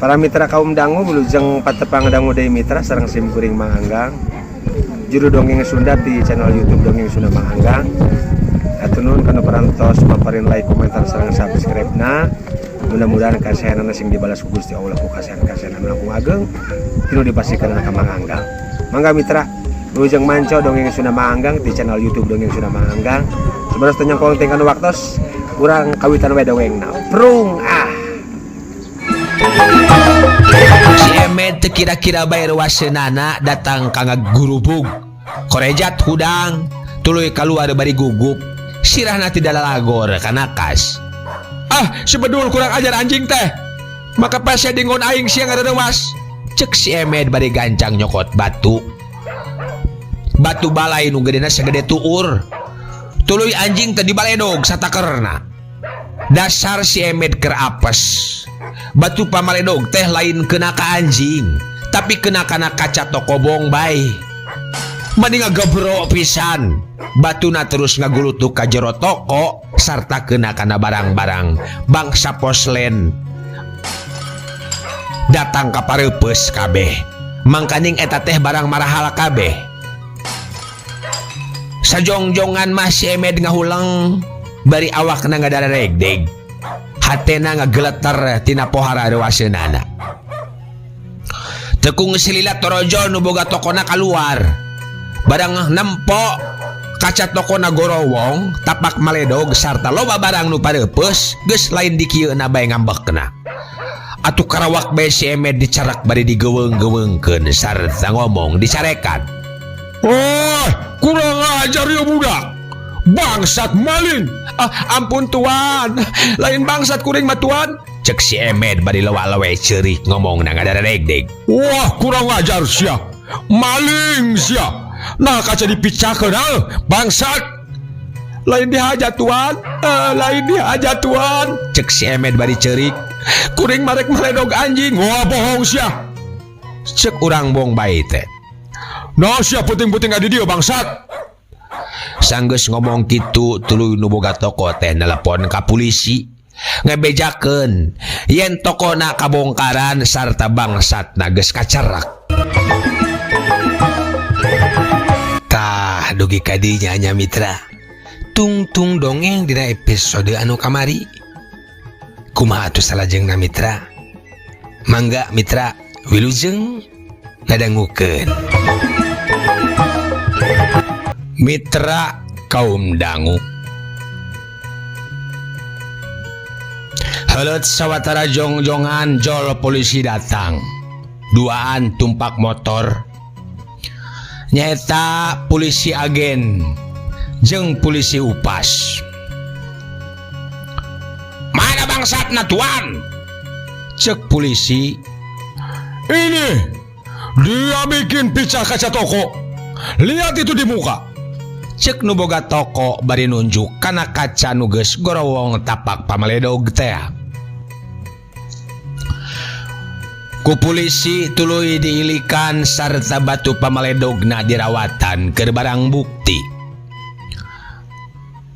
Para mitra kaum dangu wilujeng patepang dangu deui mitra sareng sim kuring Mang Anggang. Juru dongeng Sunda di channel YouTube Dongeng Sunda Mang Anggang. Hatur nuhun kana parantos paparin like, komentar sareng subscribe na. Mudah-mudahan kasaeanana sing dibalas ku Gusti Allah ku kasaean-kasaean anu langkung ageng tinu dipasihkeun ka Mang Anggang. Mangga mitra wilujeng manco Dongeng Sunda Mang Anggang di channel YouTube Dongeng Sunda Mang Anggang. Sebenarnya teu nyangkong teh kana waktos urang kawitan we dongengna. Prung ah. Si Emed teu kira-kira bae ruaseunana datang ka ngagurubug. Korejat hudang, tuluy kaluar bari gugup. Sirahna ti dalalagor kana kas. Ah, si bedul kurang ajar anjing teh. Maka pase dingon aing sia ngarerewas. Cek si Emed bari gancang nyokot batu. Batu balai nu gedena sagede tuur. Tuluy anjing teh dibaledog satakerna. Dasar si Emed keur apes. Batu pamaledog teh lain kena ka anjing, tapi kena kana kaca toko bongbay. Mending ngagebro pisan. Batuna terus ngagulutuk ka jero toko sarta kena kana barang-barang bangsa poslen. Datang ka pareupeuss kabeh. Mangkaning eta teh barang marahal kabeh. Sajongjongan mah si Emed ngahuleng bari awakna ngadaregdeg. Hatena ngageleter tina pohara reuaseunana. Tekung silila torojo nu boga tokona kaluar. Barang nempo kaca tokona gorowong, tapak maledog sarta loba barang nu pareupeus geus lain dikieuna bae ngambekna. Atuh karawak bae si Emed dicarak bari digeuweung-geuweungkeun sarta ngomong dicarekan. Oh, kurang ajar ya budak. Bangsat maling. Ah, ampun tuan, lain bangsat kuring mah tuan. Cek si Emed bari lewa-lewe ceurik ngomong na ngadaregdeg. Wah, kurang ajar sia. Maling sia. Nah kaca dipicahkeun ah, bangsat. Lain dihaja tuan, lain dihaja tuan. Cek si Emed bari ceurik. Kuring marek maledog anjing. Wah, bohong sia. Cek urang bongbay teh. Nah, sia puting-puting adi dia bangsat. Sanggeus ngomong kitu tuluy nu boga toko teh nelepon ka polisi. Ngebejakeun yen tokona kabongkaran sarta bangsatna geus kacerak. Tah dugi ka dinya nya mitra. Tungtung dongeng dina episode anu kamari. Kumaha atuh salajengna mitra? Mangga mitra wilujeng ngadangukeun. Mitra kaum dangu. Heuleut sawatara jongjongan jol polisi datang. Duaan tumpak motor. Nyaeta polisi agen jeung polisi upas. Mana bangsatna tuan? Cek polisi. Ini dia bikin pecah kaca toko. Lihat itu di muka. Cek nu boga toko bari nunjuk kana kaca nu geus gorowong tapak pamaledog teh. Ku polisi tuluy diilikan sarta batu pamaledogna dirawatan keur barang bukti.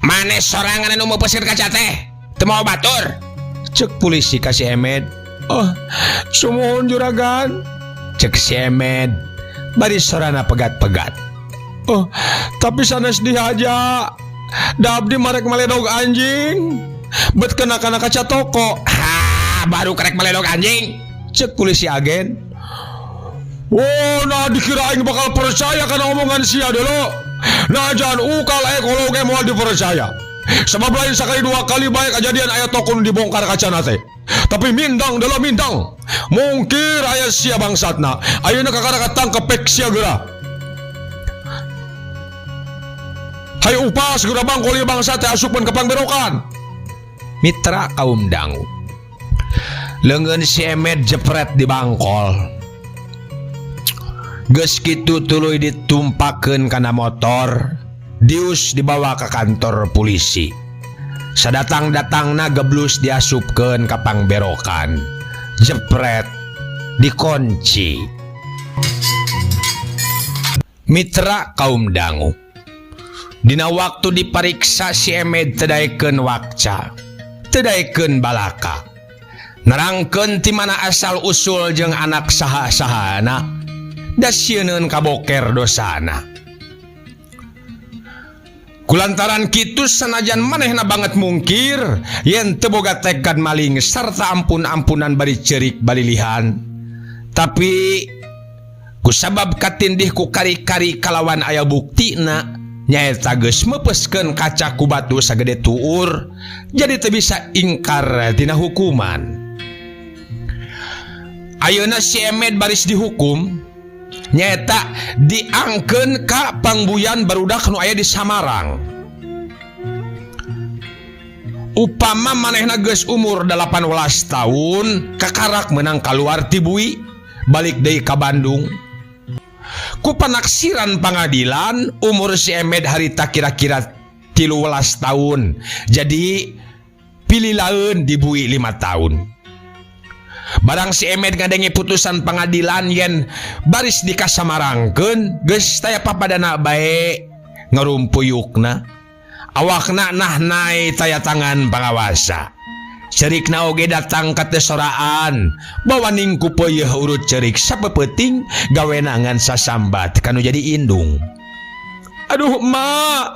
Mane sorangan anu meupeuskeun kaca teh? Teu mawa batur. Cek polisi ka si Emed. Oh, sumuhun juragan. Cek si Emed bari sorana pegat-pegat. Oh, tapi sanes dihaja. Da abdi marek maledog anjing. Bet kena kana kaca toko. Ha, baru karek maledog anjing. Cek polisi agen. Oh, nah dikira aing bakal percaya kana omongan sia dulu. Nah, jangan ukal ekologi moal dipercaya. Sebab lain sekali dua kali baik kejadian aya toko nu dibongkar kacana teh. Tapi mindang dulu mindang. Mungkir aya sia bangsatna. Ayeuna kakara katangkep pek sia geura. Hai upas geura bangkol ieu bangsat teh asupkeun ka pangberokan. Mitra kaum dangu. Leungeun si Emed jepret di bangkol. Geus kitu tuluy ditumpakeun kana motor, dius dibawa ka kantor polisi. Sadatang-datangna geblus diasupkeun ka pangberokan. Jepret dikunci. Mitra kaum dangu. Dina waktu dipariksa si Emed teu daekeun wakca, teu daekeun balaka. Nerangkeun ti mana asal usul jeung anak saha-sahana da sieuneun kaboker dosana. Kulantaran kitu sanajan manehna banget mungkir yen teu boga tekad maling sarta ampun-ampunan bari ceurik balilihan. Tapi kusabab katindih ku kari-kari kalawan aya buktina nyaeta geus meupeskeun kaca ku batu sagede tuur jadi teu bisa ingkar tina hukuman. Ayeuna si Emed baris dihukum nyaeta diangkeun ka pangbuyan barudak nu aya di Samarang. Upama manehna geus umur 18 tahun kakarak menang kaluar ti bui balik deui ka Bandung. Ku panaksiran pangadilan umur si Emed harita kira-kira 13 tahun. Jadi pililaeun dibui 5 tahun. Barang si Emed ngadenge putusan pangadilan yen baris dikasamarangkeun geus taya papadana bae ngarumpuyukna. Awakna nahnai taya tangan pangawasa. Cerikna oge datang ka teu soraan, bawa ningku peuyeih urut cerik sapeupeting gawena ngan sasambat kanu jadi indung. Aduh ma,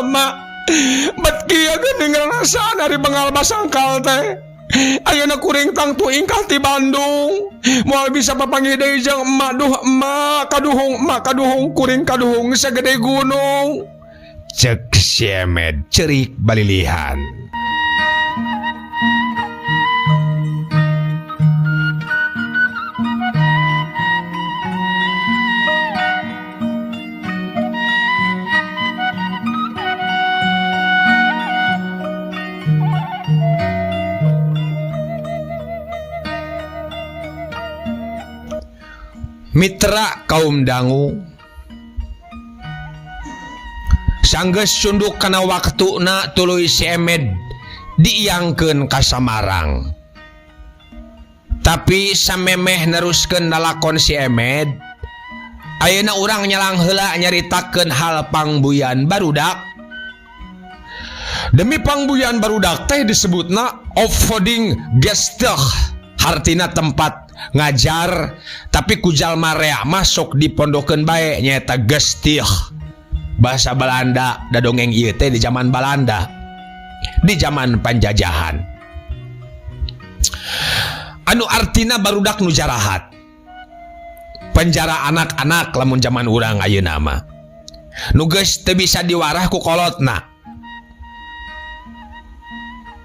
ma, bet kieu geuning ngrasaan ari bengal basangkal teh. Ayeuna kuring tangtu ingkah ti Bandung. Moal bisa papanggih deui jeung emak, duh emak, kaduhung emak, kaduhung kuring kaduhung sagede gunung. Cek si Emed cerik balilihan. Mitra kaum dangu sanggeus sunduk kana waktuna tuluy si Emed diiangkeun ka Samarang. Tapi samemeh neruskeun lalakon si Emed, ayeuna urang nyalang heula nyaritakeun hal pangbuyan barudak. Demi pangbuyan barudak teh disebutna Opvoeding Gestug, hartina tempat ngajar tapi ku jalma rea masuk di pondokeun bae nyaeta Gestug. Bahasa Belanda da dongeng ieu teh di zaman Balanda, di zaman panjajahan. Anu artina barudak nu jarahat. Penjara anak-anak lamun zaman urang ayeuna mah. Nu geus teu bisa diwarah ku kolotna.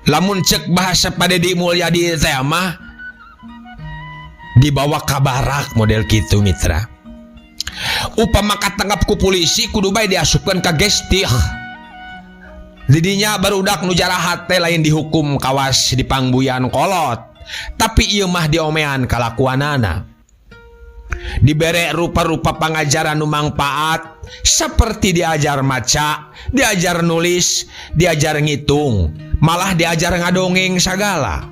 Lamun cek bahasa Pak Dedi Mulyadi teh mah dibawa ka barak model kitu mitra. Upama katangkap ku polisi kudu bae diasupkeun ka Gestih. Didinya barudak nu jarahat teh lain dihukum kawas di pangbuyan kolot, tapi ieu mah diomean kalakuanana. Dibere rupa-rupa pangajaran nu mangpaat seperti diajar maca, diajar nulis, diajar ngitung, malah diajar ngadongeng sagala,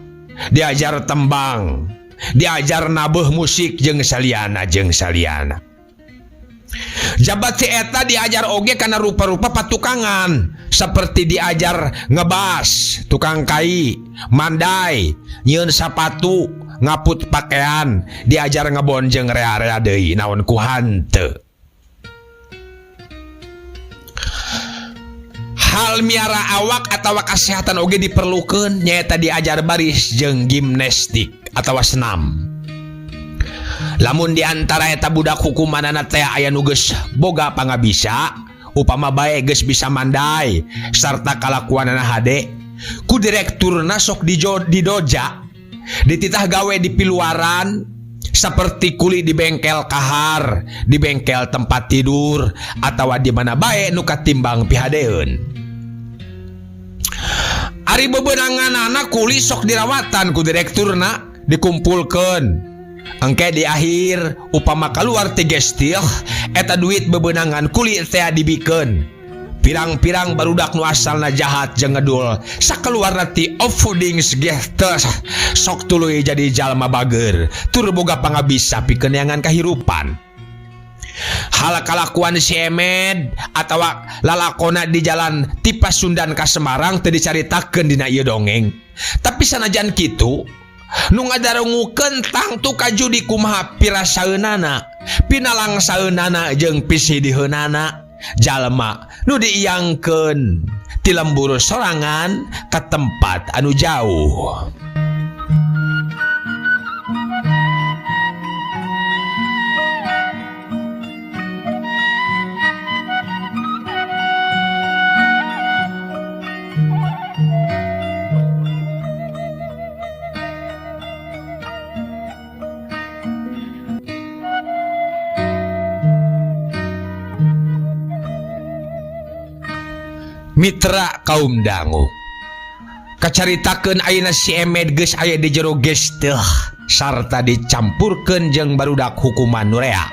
diajar tembang, diajar nabeuh musik jeung saliana jeung saliana. Jabat si eta diajar oge kana rupa-rupa patukangan seperti diajar ngebas, tukang kai, mandai, nyieun sapatu, ngaput pakaian, diajar ngebon jeung rea-rea deui naon ku hanteu. Hal miara awak atawa kasehatan oge diperlukeun nyaeta diajar baris jeung gimnastik atawa senam. Lamun di antara eta budak hukumanana teh aya nu geus boga pangabisa, upama bae geus bisa mandai sarta kalakuanana hade, ku direkturna sok didoja, dititah gawe di piluaran seperti kuli di bengkel kahar, di bengkel tempat tidur atawa di mana bae nu katimbang pihadeun. Ari bebenanganana kuli sok dirawatan ku direkturna, dikumpulkeun. Engke di akhir upama kaluar ti Gestih eta duit bebenangan kuli teh dibikeun. Pirang-pirang barudak nu asalna jahat jeung ngedul sakaluarna ti Opvoedingsgestug sok tuluy jadi jalma bager tur boga pangabisa pikeun neangan kahirupan. Hal kalakuan si Emed atawa lalakona di jalan ti Pasundan ka Semarang teu dicaritakeun dina ieu dongeng. Tapi sanajan kitu Nu ngadarungukeun tangtu ka judi kumaha pirasaeunana, pinalangsaeunana jeung pisidiheunana jalma nu diiyangkeun ti lembur sorangan ka tempat anu jauh. Mitra kaum dangu kacaritakeun ayeuna si Emed geus aya di jero gesteuh sarta dicampurkeun jeung barudak hukuman nu rea.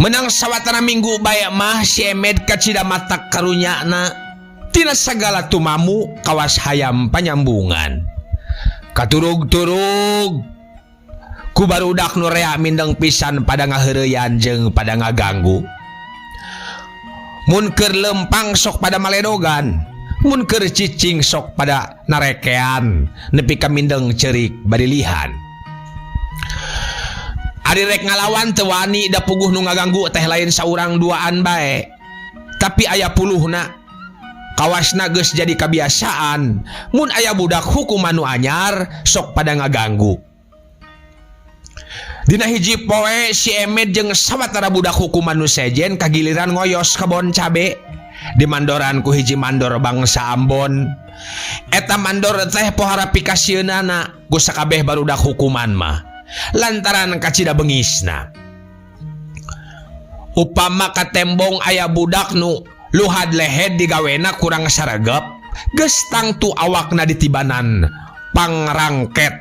Menang sawatara minggu bae mah si Emed kacida matak karunyana tina sagala tumamu kawas hayam panyambungan. Katurug-turug ku barudak nu rea mindeng pisan pada ngaheureuyan jeung pada ngaganggu. Mun keur lempang sok pada maledogan, mun keur cicing sok pada narekean, nepi ka mindeng ceurik bari lihan. Ari rek ngalawan teu wani da puguh nu ngaganggu teh lain saurang duaan bae. Tapi aya puluhna, kawasna geus jadi kabiasaan, mun aya budak hukuman nu anyar sok pada ngaganggu. Dina hiji poe si Emed jeung sawatara budak hukuman nu sejen kagiliran ngoyos kebon cabe di mandoran ku hiji mandor bangsa Ambon. Eta mandor teh pohara pikasieunana ku sakabeh barudak hukuman mah lantaran kacida bengisna. Upama katembong aya budak nu luhad lehed digawena kurang saregep, geus tangtu awakna ditibanan pangrangket.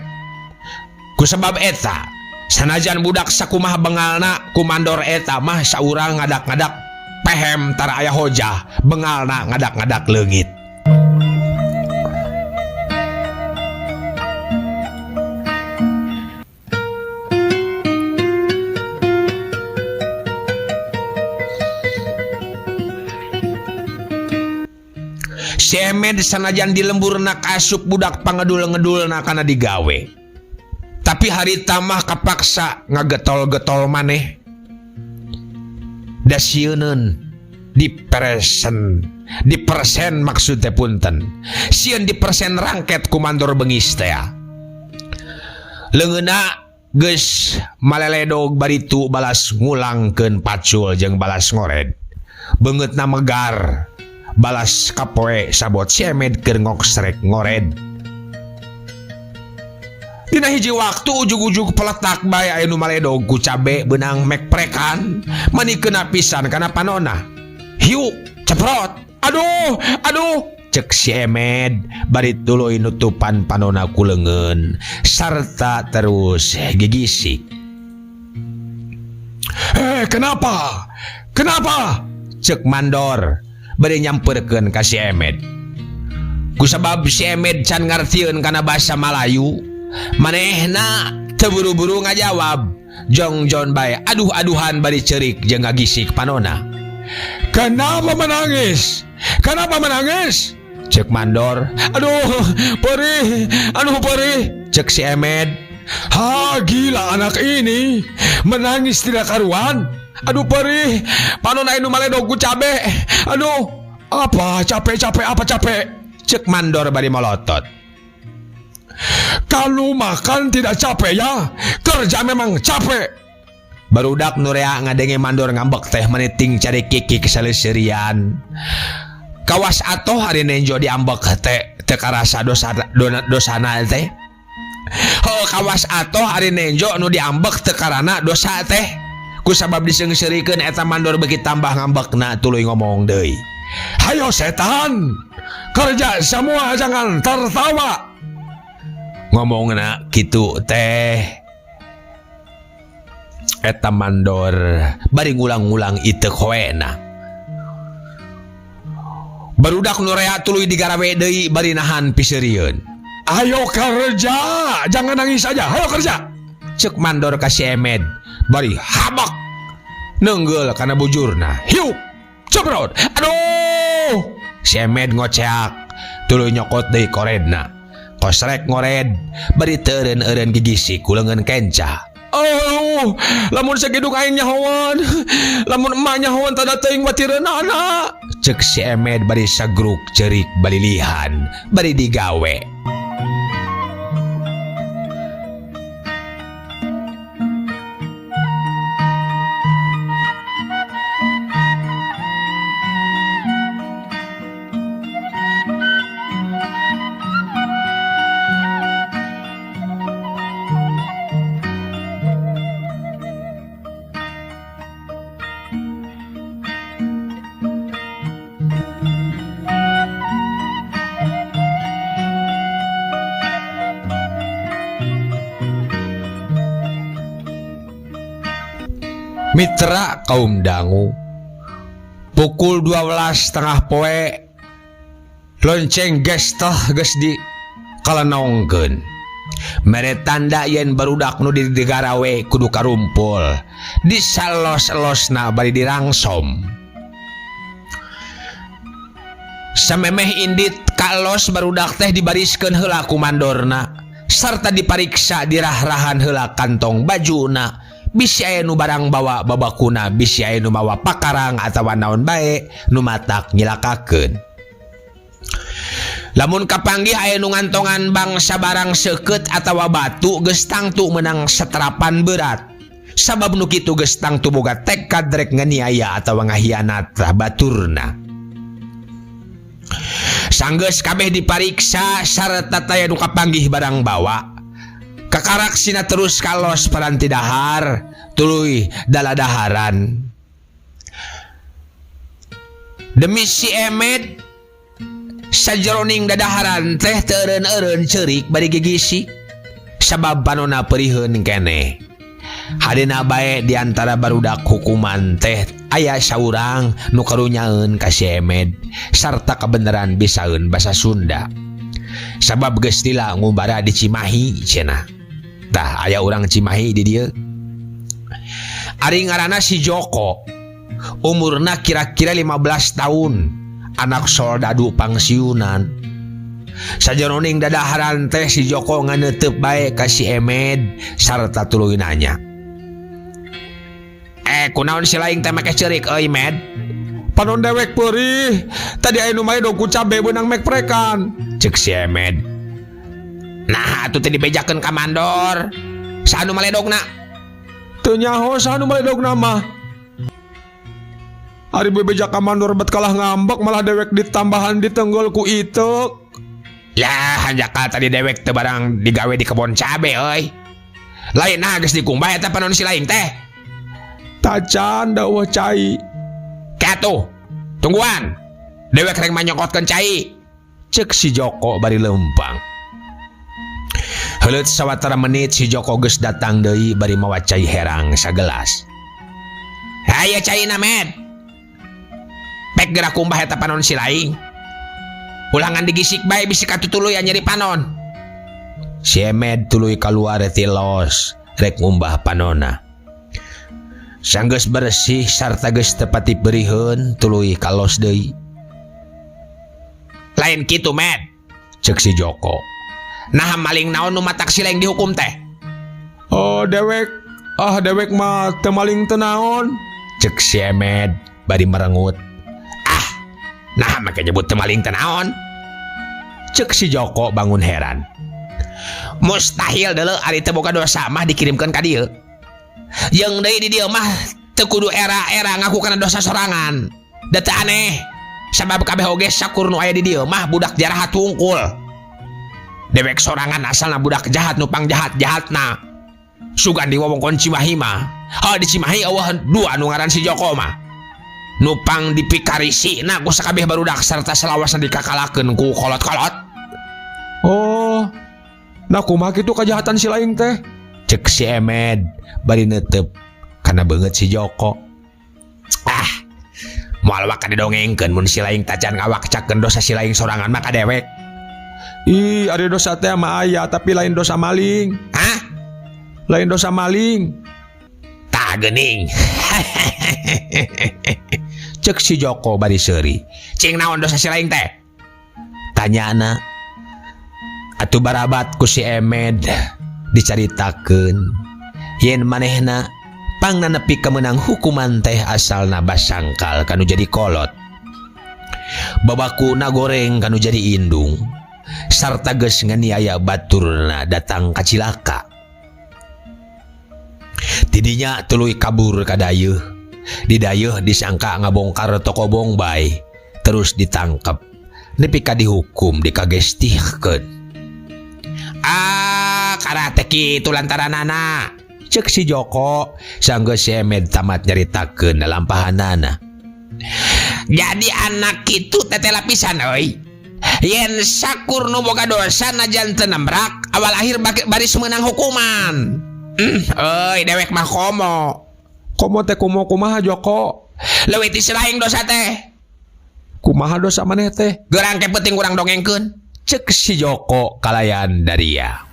Ku sebab eta sanajan budak sakumaha bengalna ku mandor eta mah saurang ngadak-ngadak pehem tara aya hojah bengalna ngadak-ngadak leungit. Si Emed sanajan di lemburna kasup budak pangedul-ngedulna kana digawe. Tapi hari tamah kapaksa ngagetol-getol maneh. Da sieuneun dipersen, dipersen maksud teh punten. Sieun dipersen rangket ku mandor bengis teh. Leungeunna geus maleledog baritu balas ngulangkeun pacul jeung balas ngored. Beungeutna megar balas kapoe sabot si Emed keur ngoksrek ngored. Dina hiji waktu ujug-ujug peletak bae aya nu maledog ku cabe beunang mekprekan mani kena pisan kana panona. Hiu ceprot. Aduh, aduh, cek si Emed bari tuluy nutupan panona ku leungeun sarta terus gigisik. Kenapa? Kenapa? Cek mandor bari nyamperkeun ka si Emed. Kusabab si Emed can ngartieun kana basa Malayu, manehna teu buru-buru ngajawab. Jongjon bae aduh-aduhan bari ceurik jeung ngagisik panona. Kenapa menangis? Kenapa menangis? Cek mandor. Aduh, perih, aduh perih, cek si Emed. Ha, gila anak ini, menangis tidak karuan. Aduh perih, panona anu maledog ku cabe. Aduh, apa capek-capek apa capek? Cek mandor bari molotot. Kalau makan tidak capek ya, kerja memang capek. Barudak nu rea ngadenge mandor ngambek teh meniting cari kikik saleuserian. Kawas atoh ari nenjo diambek teh teu karasa dosa dosana teh. Heuh, kawas atoh ari nenjo nu diambek teu karana dosa teh. Ku sabab diseungseurikeun eta mandor beuki tambah ngambekna tuluy ngomong deui. Hayo setan, kerja semua jangan tertawa. Ngomongna kitu teh eta mandor bari ngulang-ngulang iteuk hoena. Barudak nu rea tuluy digarawe deui bari nahan piseurieun. Ayo kerja, jangan nangis aja, ayo kerja. Cek mandor ka si Emed bari habak neunggeul kana bujurna. Hiu, ceprot. Aduh, si Emed ngoceak tuluy nyokot deui koredna. Kosrek ngored bari teu eureun-eureun gigisik ku leungeun kenca. Oh, lamun sagiduk aing nyahoan. Lamun emak nyahoan tada teuing batireunana. Cek si Emed bari sagruk ceurik balilihan bari digawe. Mitra kaum dangu pukul 12 tengah poe lonceng gestah geus di kalenongkeun mere tanda yen barudak nu di garawe kudu karumpul disalos-elosna bari dirangsom. Samemeh indit kalos barudak teh dibariskeun heula ku mandorna sarta dipariksa dirah-rahan heula kantong bajuna. Bisi aya nu barang bawa babakuna, bisi aya nu mawa pakarang atawa naon bae nu matak nyilakakeun. Lamun kapanggih aya nu ngantongan bangsa barang seukeut atawa batu geus tangtu meunang seterapan berat. Sabab nu kitu geus tangtu boga tekad rek nganiaya atawa ngahianat baturna. Sanggeus kabeh dipariksa sarta taya nu kapanggih barang bawa. Kakarak sina terus kalos paranti dahar tuluy daladaharan. Demi si Emed sajeroning dadaharan teh teu eureun-eureun ceurik bari gigisik sabab panona periheun keneh. Hadena bae di antara barudak hukuman teh aya saurang nu karunyaeun ka si Emed sarta kabeneran bisaeun basa Sunda. Sabab geus lila ngumbara di Cimahi cenah. Tah aya urang Cimahi di dieu. Ari ngaranna si Joko. Umurna kira-kira 15 tahun. Anak soldadu pangsiunan. Sajeroning dadaharan teh si Joko nganeuteub bae ka si Emed sarta tuluy nanya. Kunaon si laing teh make ceurik euy Med? Panon dewek peurih. Tadi aya nu maledog ku cabe beunang mek prekan. Cek si Emed. Nah, atuh teh dibejakeun ka mandor. Saha nu maledogna? Teu nyaho saha nu maledogna mah. Ari bebeja ka mandor bet kalah ngambek malah dewek ditambahan ditenggel ku iteuk. Ya, hanjakal tadi dewek teu barang digawe di kebon cabe euy. Lain nah geus dikumbah eta panon si laing teh. Tacan da eueuh cai. Katuh, tungguan. Dewek rek manyokotkeun cai. Cek si Joko bari leumpang. Heuleut sawatara menit si Joko geus datang deui bari mawa cai herang sagelas. Hayo caina Med. Pek geura kumbah eta panon si laing. Ulangan digisik bae bisi katutuluyan nyeri panon. Si Emed tuluy kaluar ti los rek ngumbah panona. Sanggeus bersih sarta geus teu pati beriheun tuluy kalos deui. Lain kitu Med, cek si Joko. Nah maling naon nu matak si laing dihukum teh? Oh dewek, ah dewek mah teu maling teu naon, cek si Emed bari merengut. Ah, nah make nyebut teu maling teu naon? Cek si Joko bangun heran. Mustahil deuleu ari teu boga dosa mah dikirimkeun ka dieu. Jeung deui di dieu mah teu kudu era-era ngaku kana dosa sorangan. Da teu aneh, sabab kabeh oge sakur nu aya di dieu mah budak jarahat hungkul. Dewek sorangan asalna budak jahat nu pangjahat-jahatna. Sugan di wewengkon Cimahi mah. Ha di Cimahi eueuh dua nu ngaran si Joko mah. Nu pang dipikarisina ku sakabeh barudak sarta salawasna dikakalakeun ku kolot-kolot. Oh, nah kumaha kitu kajahatan si laing teh? Cek si Emed bari neuteup kana beungeut si Joko. Ah, moal waka didongengkeun mun si laing tacan ngawakcakeun dosa si laing sorangan mah ka dewek. Ih, ari dosa teh mah aya tapi lain dosa maling. Hah? Lain dosa maling. Tah geuning. Cek si Joko bari seuri. Cing naon dosa si laing teh? Tanyana. Atuh barabat ku si Emed dicaritakeun yen manehna pangna nepi ka meunang hukuman teh asalna basangkal kanu jadi kolot. Babakuna goreng kanu jadi indung sarta geus nganiaya baturna datang ka cilaka. Tidinya tuluy kabur ka dayeuh. Di dayeuh disangka ngabongkar toko Bongbay terus ditangkep nepi ka dihukum dikagestihkeun. Ah, karate kitu lantaranana. Cek si Joko sanggeus si Emed tamat nyaritakeun lalampahanana. Jadi anak kitu tetela pisan euy. Yen sakur nu boga dosa najan teu nembrak awal akhir baris meunang hukuman. Euy dewek mah komo. Komo teh komo kumaha Joko? Leuwih ti selaing dosa teh. Kumaha dosa maneh teh? Gerang ke penting urang dongengkeun. Cek si Joko kalayan daria.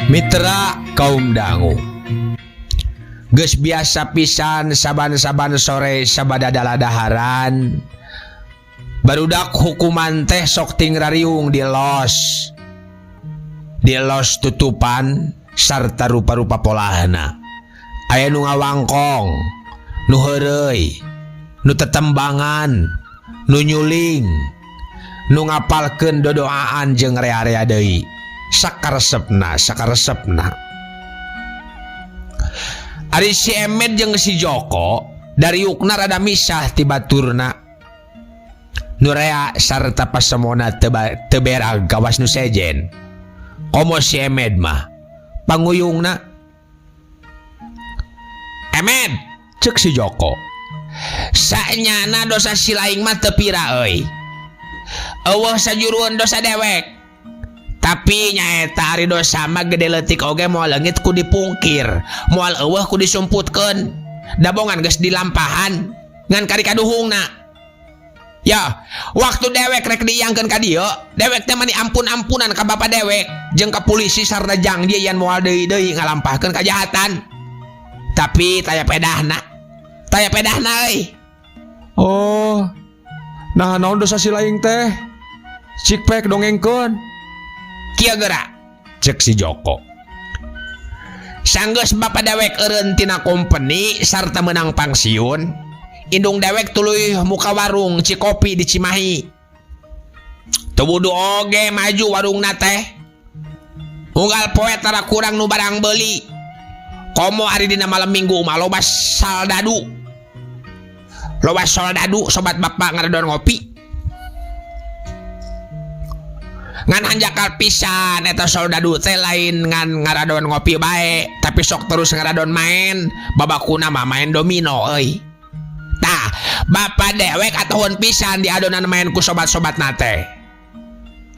Mitra kaum dangu geus biasa pisan saban-saban sore sabada daladaharan barudak hukuman teh sok ting rariung di los tutupan sarta rupa-rupa polahna. Aya nu ngawangkong, nu heureuy, nu tetembangan, nu nyuling, nu ngapalkeun dodoaan jeung rea-rea deui. Sakaresepna, sakaresepna. Ari si Emed jeung si Joko dariukna rada misah ti baturna. Nu rea sarta pasemona teu berag kawas nu sejen. Komo si Emed mah panguyungna. Emed, cek si Joko. Sanyana dosa si laing mah teu pira euy. Eueuh sajurueun dosa dewek. Tapi nyaeta ari dosa mah gede leutik oge moal leungit ku dipungkir, moal eueuh ku disumputkeun. Dabongan geus dilampahan ngan kari kaduhungna. Ya, waktu dewek rek diiangkeun ka dieu, dewek teh mani ampun-ampunan ka bapa dewek jeung ka polisi sarta jangji yen moal deui-deui ngalampahkeun kajahatan. Tapi taya pedahna. Taya pedahna euy. Oh. Nah, naon dosa si laing teh? Cik pek dongengkeun. Kieu geura, cek si Joko. Sanggeus bapa dewek eureun tina company sarta meunang pangsiun, indung dewek tuluy muka warung Cikopi di Cimahi. Teu wudu oge maju warungna teh. Unggal poe tara kurang nu barang beuli. Komo ari dina malam minggu mah loba saldadu. Loba soldadu sobat bapak ngaredon ngopi. Ngan hanjakal pisan eta soldadu teh lain ngan ngaradon ngopi bae, tapi sok terus ngaradon main, babakuna mah main domino euy. Tah, bapa dewek atuhun pisan di adonan main ku sobat-sobatna teh.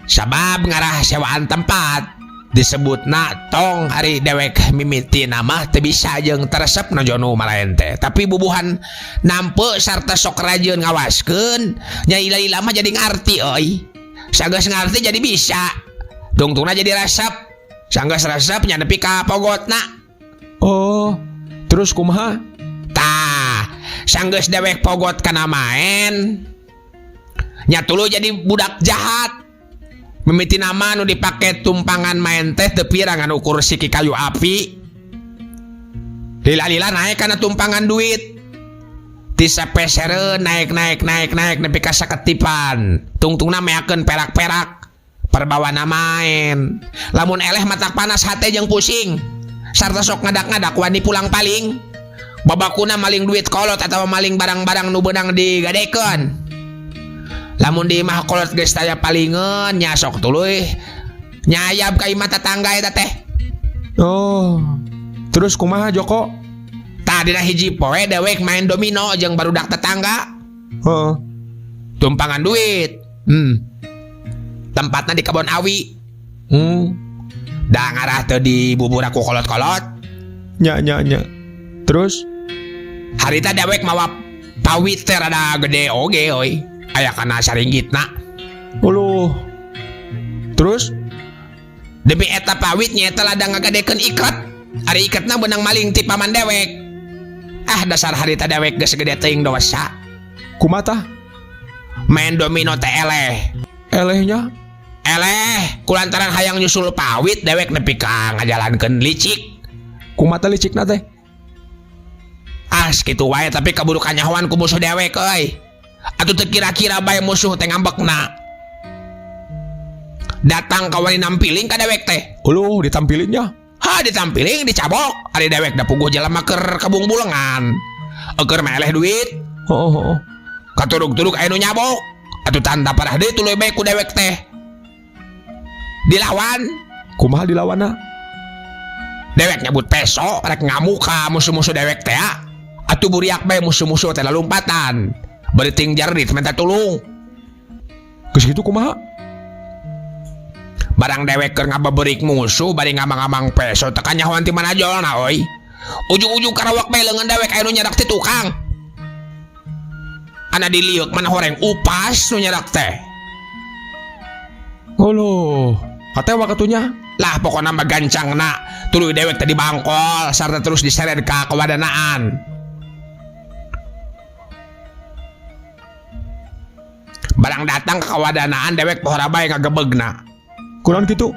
Sabab ngarah sewaan tempat disebutna tong ari dewek mimiti nama teu bisa jeung teresep nojono malaen teh. Tapi bubuhan nampe sarta sok rajin ngawaskeun, nya ila-ila mah jadi ngarti euy. Sanggeus ngarti jadi bisa. Tungtungna jadi resep. Sanggeus resep nya nepi ka pogotna. Oh, terus kumaha? Tah, sanggeus dewek pogot kana maen. Nya tuluy jadi budak jahat. Mimiti nama nu dipake tumpangan maen teh teu pira ngan ukur siki kayu api. Lila-lila naek kana tumpangan duit. Ti sapesereun naik naik naik naik nepi ka saketipan. Tungtungna meakeun perak-perak. Perbawana main. Lamun eleh matak panas hate jeung pusing. Sarta sok ngadak-ngadak wani pulang paling. Babakuna maling duit kolot atawa maling barang-barang nu beunang digadekeun. Lamun di imah kolot geus taya palingeun nya sok tuluy nyayab ka imah tetangga eta teh. Oh. Terus kumaha Joko? Tah dina hiji poe dewek main domino jeung barudak tetangga. Heeh. Tumpangan duit. Tempatna di kebon awi. Da ngarah teu dibubur ku kolot-kolot. Nya nya nya. Terus harita dewek mawa pawit teh rada gede oge euy. Aya kana saringgitna. Uluh. Terus demi eta pawit nya eta ladang ngagadekeun iket. Ari iketna beunang maling ti paman dewek. Ah dasar harita dewek geus gede teuing dosa. Kumaha tah? Main domino teh eleh. Elehnya? Eleh, kulantaran hayang nyusul pawit dewek nepi ka ngajalankeun licik. Kumaha teh licikna teh? Ah sakitu wae tapi kaburu kanyahoan ku musuh dewek euy. Atuh teu kira-kira bae musuh teh ngambekna. Datang ka wani nampiling ka dewek teh. Uluh, ditampilinnya. Ha ditampiling dicabok. Ari dewek da puguh jelema keur kabungbulengan. Eueur meleh duit. Heeh heeh. Katurug-turug aya nu nyabok. Atuh tanda parah deui tuluy bae ku dewek teh. Dilawan. Kumaha dilawanna? Dewek nyabut peso rek ngamuk ka musuh-musuh dewek teh. Atuh buriak bae musuh-musuh teh lalumpatan. Bari ting jarit minta tulung. Geus kitu kumaha? Barang dewek keur ngabeberik musuh bari ngamang-ngamang peso teh kanyahoan ti manajolna euy. Ujung-ujung karawak bae leungeun dewek aya nu nyarak ti tukang. Ana diliuk mana horeng upas nu nyarak teh. Uluh, katewa katunya. Lah pokona mah gancangna tuluy dewek teh dibangkol sarta terus diseret ka kawadanaan. Barang datang ka kawadanaan dewek pohora bae ngagebegna. Kunaon kitu?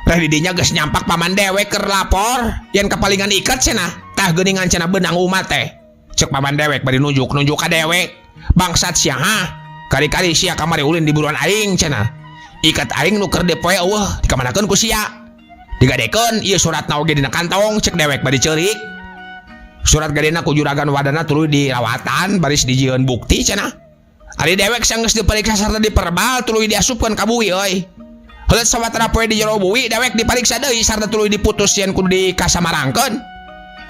Reh didinya geus nyampak paman dewek keur lapor yen kapalingan iket cenah. Tah geuningan cenah beunang umat teh. Cek paman dewek bari nunjuk-nunjuk ka dewek. Bangsat sia ha. Kali-kali sia kamari ulin di buruan aing cenah. Iket aing nu keur dipoe eueuh dikamanakeun ku sia. Digadekeun ieu suratna oge dina kantong cek dewek bari ceurik. Surat gadena ku juragan wadana tuluy dirawatan baris dijieun bukti cenah. Ari dewek sanggeus diperiksa sarta diperbal tuluy diasupkeun ka bui euy. Heuleut sawatara poe di jero bui dewek dipariksa deui sarta tuluy diputus yen kudu dikasamarangkeun.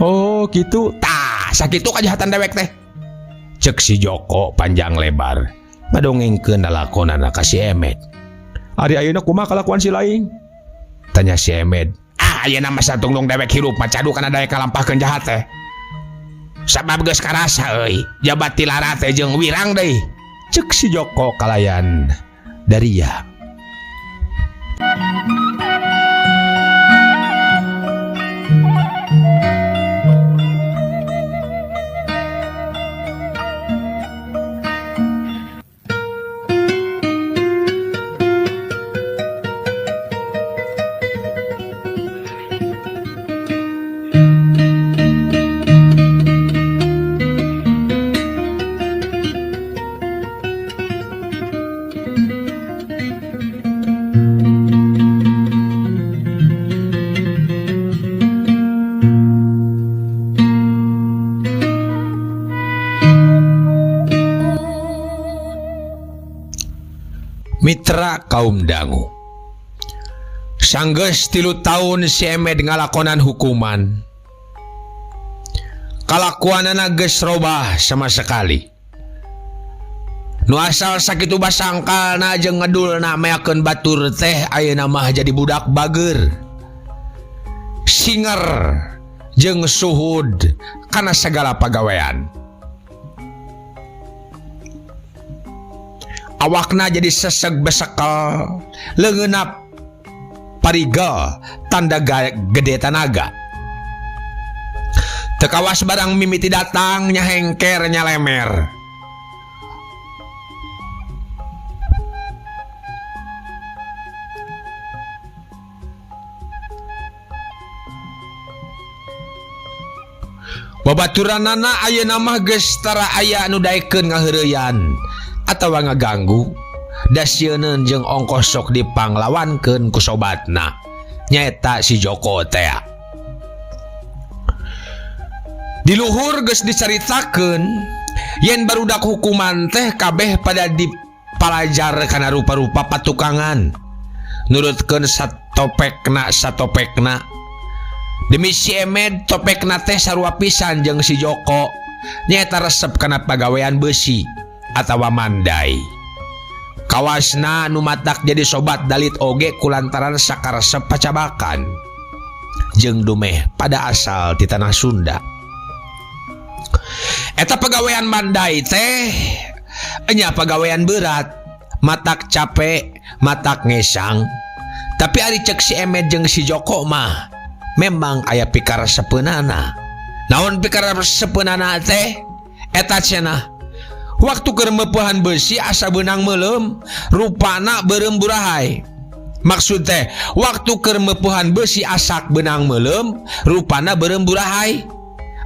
Oh, kitu. Tah, sakitu kajahatan dewek teh. Cek si Joko panjang lebar ngadongengkeun lalakonana ka si Emed. Ari ayeuna kumaha kalakuan si laing? Tanya si Emed. Ah, ayeuna mah satungtung dewek hirup mah cadu kana daek ngalampahkeun jahat teh. Sabab geus karasa euy, jabat tilara teh jeung wirang deui. Cek si Joko kalayan daria. Mitra kaum dangu. Sanggeus 3 tahun si Emed ngalakonan hukuman. Kalakuanana geus robah sama sekali. Nu asal sakitu basangkalna jeung ngedulna meakeun batur teh ayeuna mah jadi budak bager. Singer jeung suhud kana segala pagawean. Awakna jadi seseg besekel, leungeunna parigal tanda gede tanaga. Teu kawas barang mimiti datang nyahengker nyalemer. Babaturanana ayeuna mah geus tara aya nu daekeun ngaheureuyan atawa ngaganggu. Da sieuneun jeung ongkoh sok dipanglawankeun ku sobatna. Nyaeta si Joko teh. Di luhur geus dicaritakeun yen barudak hukuman teh kabeh pada dipalajar kana rupa-rupa patukangan. Nurutkeun satopekna satopekna. Demi si Emed topekna teh sarua pisan jeung si Joko. Nyaeta resep kana pagawean besi atawa mandai. Kawasna nu matak jadi sobat dalit oge kulantaran sakaresep pacabakan. Jeung dumeh pada asal ti tanah Sunda. Eta pagawean mandai teh nya pagawean berat, matak capek, matak ngesang. Tapi ari cek si Emed jeung si Joko mah memang aya pikaresepeunana. Naon pikaresepeunana teh? Eta cenah. Waktu keur meupehan besi asa beunang meuleum, rupana beureum burahai. Maksud teh, waktu keur meupehan besi asak beunang meuleum, rupana beureum burahai.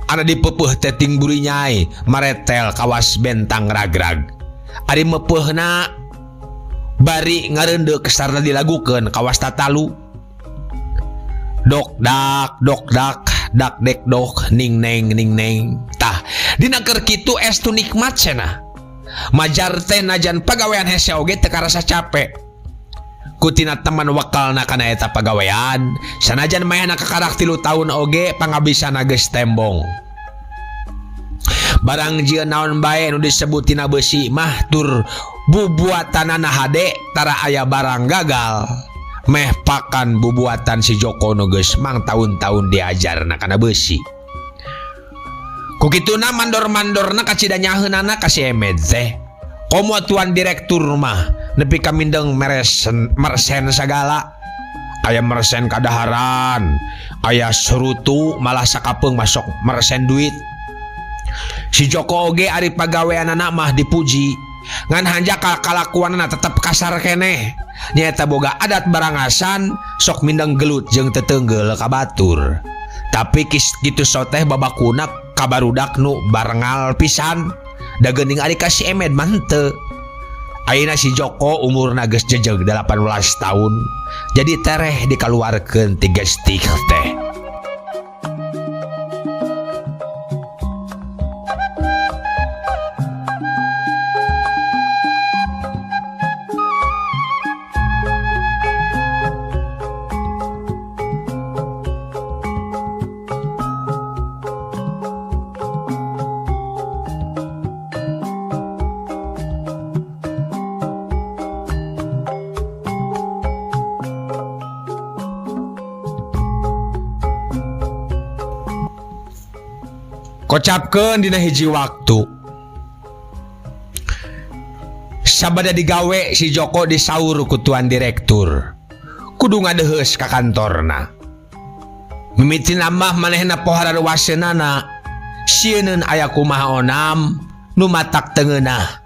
Ana dipeupeeh teh ting burinyai, maretel kawas bentang ragrag. Ari meupeehna bari ngareundeuk sarta dilagukeun kawas tatalu. Dok dak dok dak dak dek dok ning neng ning neng. Tah dina keur kitu estu nikmat cenah. Majar teh najan pagawean hese oge teu karasa capek. Kutina teman wakalna kana eta pagawean, sanajan mayana kakarak 3 tahun oge pangabisana geus tembong. Barang jieun naon bae nu disebut tina besi mah tur bubuatanana hade tara aya barang gagal. Meh pakan bubuatan si Joko nu geus mang taun-taun diajarna kana besi. Ku kituna mandor-mandorna kacida nyaheunana ka si Emed teh. Komo tuan direktur mah nepi ka mindeng mersen sagala. Aya mersen kadaharan, aya serutu malah sakapeung masuk mersen duit. Si Joko oge ari pagaweanana mah dipuji. Ngan hanjaka kalakuanana tetep kasar keneh. Nyaeta boga adat barangasan sok mindeng gelut jeung tetenggel ka batur. Tapi kis kitu soteh babakuna kabarudak nu barengal pisan. Da geuning ari ka si Emed mah henteu. Ayeuna si Joko umurna geus jejeg 18 tahun. Jadi tereh dikaluarkeun ti gestik teh. Kocapkeun dina hiji waktu. Sabada digawe si Joko disaur ku tuan direktur. Kudu ngadeheus ka kantorna. Mimiti mah manehna pohara ruwaseunana. Sieun aya kumaha onam nu matak tengeunah.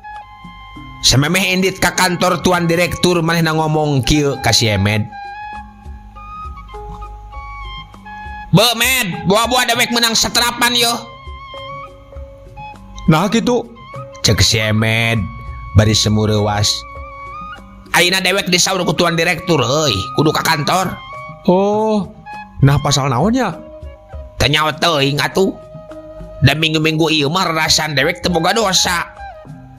Samemeh indit ka kantor tuan direktur manehna ngomong kieu ka si Emed. Be Med, buah-buah dewek menang seterapan yo. Nah gitu. Cek si Emed bari semu reuas. Ayeuna dewek disaur ku tuan direktur euy, kudu ka kantor. Oh, nah pasal naon nya? Teu nyaho teuing atuh. Da minggu-minggu ieu mah rarasan dewek teu boga dosa.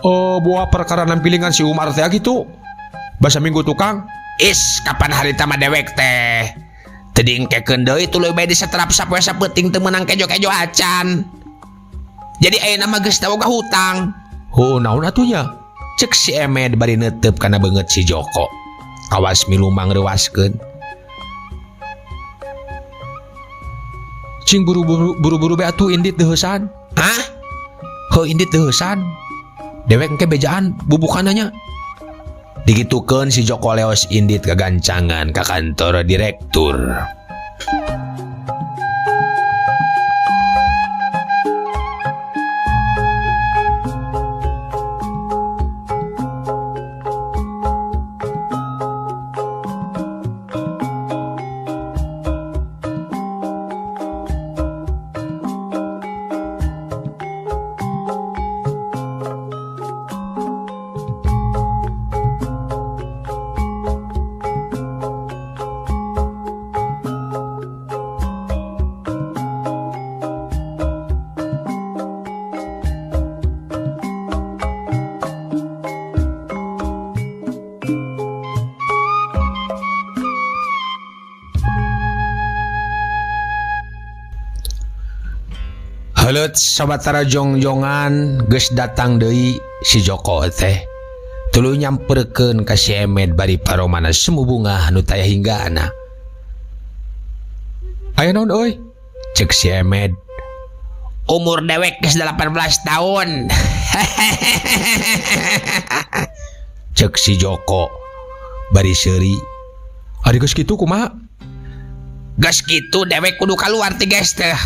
Oh, buah perkara nampilingan si Umar teh gitu. Basa minggu tukang. Is, kapan harita mah dewek teh? Teu diengkekeun deui tuluy bae disetrap sapoe sapeuting teu meunang kejo-kejo acan. Jadi ayeuna mah geus teu boga hutang. Oh, naon atuh nya? Cek si Emed bari neuteup kana beungeut si Joko. Kawas milu mangreuwaskeun. Cing buru-buru be atuh indit deuheusan. Hah? Heuh indit deuheusan. Dewek engke bejaan bubukananya. Digitukeun si Joko leos indit kagancangan ka kantor direktur. Heuleut sabatara jongjongan geus datang deui si Joko teh. Tuluy nyamperkeun ka si Emed bari paromana semu bungah nu taya hinggana. Aya naon euy? Cek si Emed. Umur dewek geus 18 tahun. Cek si Joko bari seuri. Ari geus kitu kumaha? Geus kitu dewek kudu kaluar ti geus teh.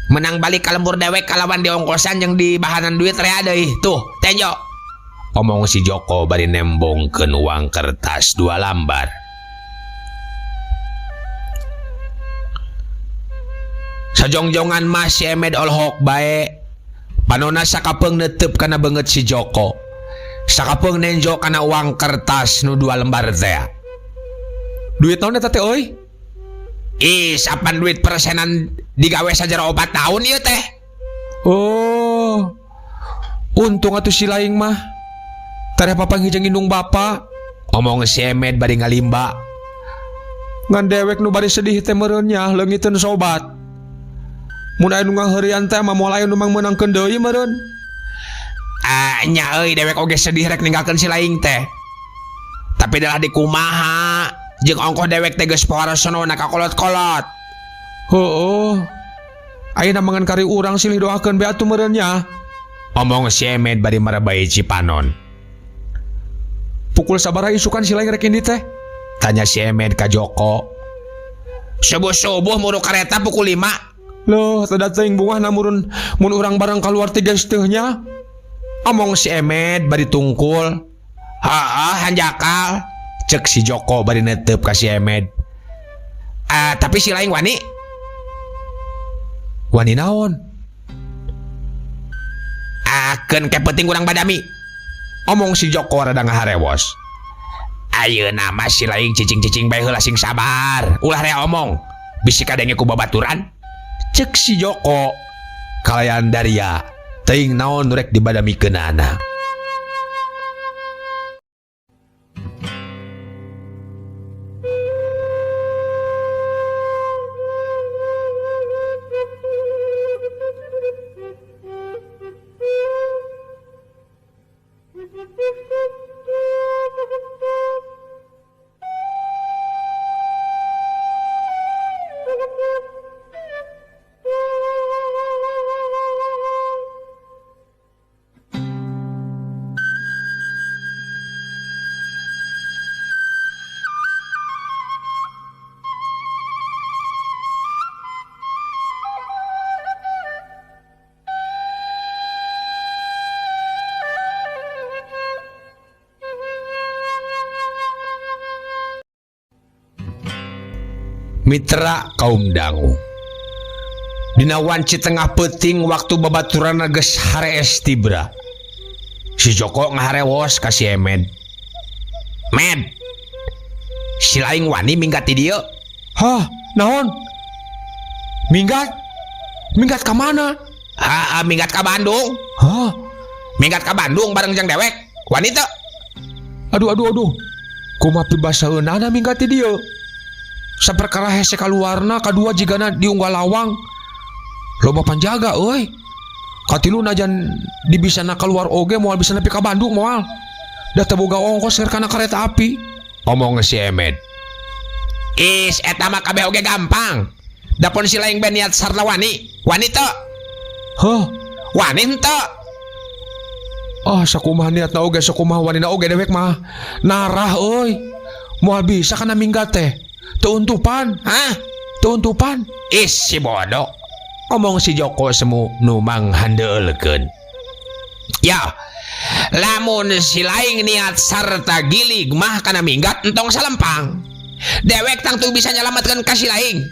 Menang balik ka lembur dewek kalawan diongkosan jeung dibahanan duit rea deui. Tuh, tenjo. Omong si Joko bari nembongkeun uang kertas 2 lambar. Sajongjongan mah si Emed olohok bae. Panona sakapeung netep kana beungeut si Joko. Sakapeung nenjo kana uang kertas nu 2 lembar teh. Duit naon eta teh euy? Ih, sapan duit persenan digawe sajero 4 tahun ieu teh. Oh. Untung atuh si laing mah. Tareh papanggih jeung indung bapa. Omong si Emed bari ngalimba. Ngan dewek nu bari sedih teh meureun nya leungiteun sobat. Mun aya nu ngaheurian teh mah moal aya nu mangmeunangkeun deui meureun. Ah, nya euy dewek oge sedih rek ninggalkeun si laing teh. Tapi dalah dikumaha jeung ongkoh dewek teh geus poharosona ka kolot-kolot. Heueuh. Ayeuna mangan kari urang silih doakeun be atuh meureun nya. Omong si Emed bari marebai cipanon. Pukul sabaraha isukan si laing rek indi teh? Tanya si Emed ka Joko. Subuh-subuh muru kareta pukul 5. Loh, teu teuing bungahna murun mun urang bareng kaluar ti geus teuh nya. Omong si Emed bari tungkul. Heeh, hanjakal. Cek si Joko bari netep ka si Emed. Ah, tapi si laing wani. Wani naon? Ah, keun ke penting urang badami. Omong si Joko rada ngaharewos. Ayeuna mah si laing cicing-cicing bae heula sing sabar. Ulah rea omong. Bisi kadenge ku babaturan. Cek si Joko kalayan daria teuing naon nu rek dibadamikeunana. Mitra kaum dangu. Dina wanci tengah peuting waktu babaturanna geus harees tibra. Si Joko ngaharewos ka si Emed. Med, si laing wani minggat di dieu. Hah, naon? Minggat? Minggat ka mana? Ha, minggat ka Bandung. Hah? Minggat ka Bandung bareng jeung dewek. Wani teu? Aduh, aduh, aduh. Kumaha pibasaeunana minggat di dieu? Saperkara hese kaluarna kadua jigana diunggal lawang. Loba panjaga euy. Katilu najan dibisana keluar oge moal bisa nepi ka Bandung moal. Da teu boga ongkos keur kana kereta api. Omong si Emed. Is eta mah kabeh oge gampang. Dapon si laing be niat sarta wani. Wani teu? Heuh, wani henteu? Ah, sakumaha niatna oge sakumaha wanina oge dewek mah. Narah euy. Moal bisa kana minggat teh. Teu untupan, hah? Teu untupan. Is si bodoh. Omong si Joko semu nu manghandeulkeun. Ya, lamun si laing niat sarta gilig mah kana minggat entong salempang. Dewek tangtu bisa nyalametkeun ka si laing.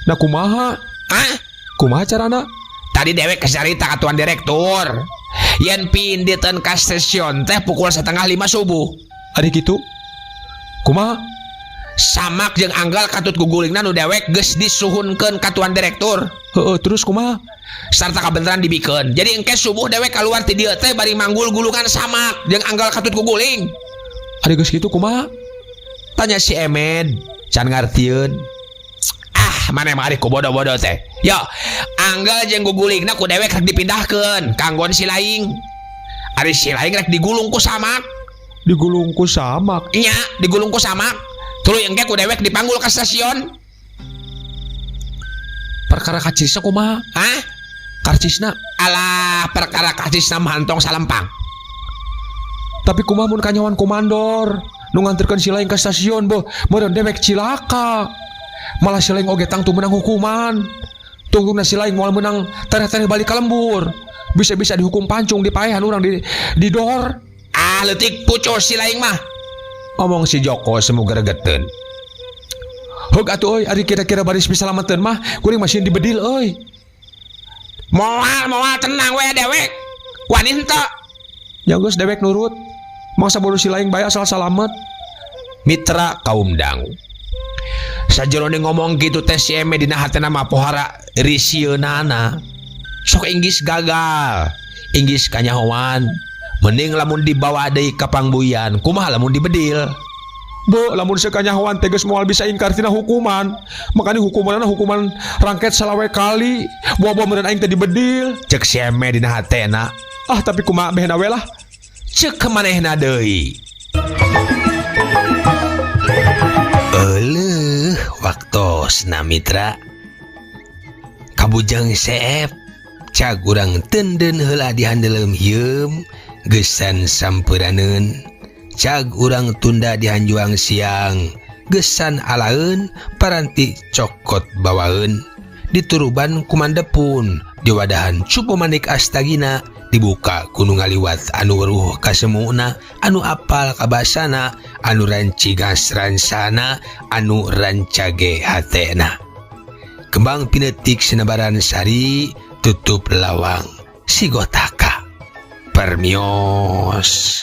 Nah kumaha? Hah? Kumaha carana? Tadi dewek kecarita ka tuan direktur. Yen pinditeun ka stasiun teh pukul 4:30 subuh. Ari kitu? Kumaha? Samak jeung anggal katut gugulingna nu dewek geus disuhunkeun ka tuan direktur. Heeh, terus kumaha? Sarta kabeneran dibikeun. Jadi engke subuh dewek kaluar ti dieu teh bari manggul gulungan samak jeung anggal katut guguling. Ari geus kitu kumaha? Tanya si Emed, can ngartieun. Ah, maneh mah ari ku bodoh-bodoh teh. Yo, Anggal jeung guguligna ku dewek rek dipindahkeun kanggon si laing. Ari si laing rek digulung ku samak. Digulung ku samak. Nya, digulung ku samak. Tuluy engke ku dewek dipanggul ka stasiun. Perkara karcisna kumaha? Hah? Karcisna. Alah, perkara karcisna mah entong salempang. Tapi kumaha mun kanyahoan ku mandor nu nganterkeun si laing ka stasiun beuh meureun dewek cilaka. Malah si laing oge tangtu menang hukuman. Tungtungna si laing moal menang tereh-tereh balik ka lembur. Bisa-bisa dihukum pancung dipaehan urang di dor. Ah, leutik pucus si laing mah. Omong si Joko semu gregeteun. Heug atuh euy, ari kira-kira baris pisalameteun mah kuring mah sieun dibedil euy. Moal moal tenang we dewek. Wani henteu. Ya geus dewek nurut. Mangsa bodoh si laing bae asal salamet. Mitra kaum dangu. Sajerone ngomong kitu teh si Eme dina hatena mah pohara risieunana. Sok inggis gagal, inggis kanyahoan. Mending lamun dibawa deui ka pangbuyan, kumaha lamun dibedil? Beuh, lamun sekanyahoan teh geus moal bisa ingkar tina hukuman. Makanya hukumanna hukuman rangket salawe kali. Buah-buah meureun aing teh dibedil. Cek si Eme dina hatena. Ah, tapi kumaha behna we lah. Cek manehna deui. Euleuh, waktosna mitra. Kabujang seep cag urang tenden heula di handeuleum hieum geusan sampuraneun. Cag urang tunda di hanjuang siang geusan alaeun paranti cokot bawaeun. Dituruban kumandepun diwadahan cupu manik astagina dibuka ku nu ngaliwat anu weruh kasemuna anu apal kabasana anu rancigas ransana anu rancage hatena. Kembang pinetik sinebaran sari tutup lawang sigotaka. Permios.